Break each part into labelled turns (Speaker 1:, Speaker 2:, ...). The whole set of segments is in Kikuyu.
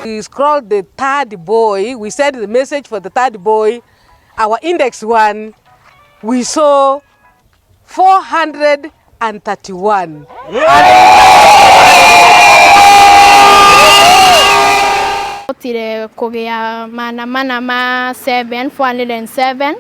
Speaker 1: We scrolled the third boy, we sent the message for the third boy, our index one, we saw 431.
Speaker 2: Hotire kũgĩa mana mana ma 7 407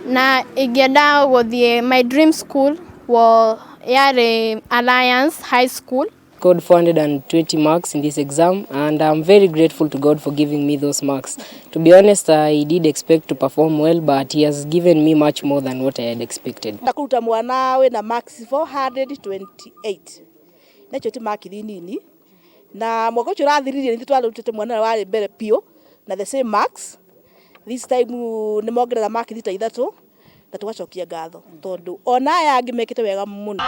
Speaker 2: na ingĩenda gũthiĩ my dream school wa yarĩ Alliance High School.
Speaker 3: Scored 420 marks in this exam, and I'm very grateful to God for giving me those marks. To be honest, I did expect to perform well, but he has given me much more than what I had expected.
Speaker 4: Ndakuruta mwana wina marks 428 nacio ti makithi nini na mwaka ũcio ũrathiririe nithuĩ twarutĩte mwana ũrĩa warĩ mbere biũ na the same marks. This time nĩ mongerera makithi ta ithatũ na tũgacokia ngatho tondũ ona aya angĩ mekĩte wega mũno.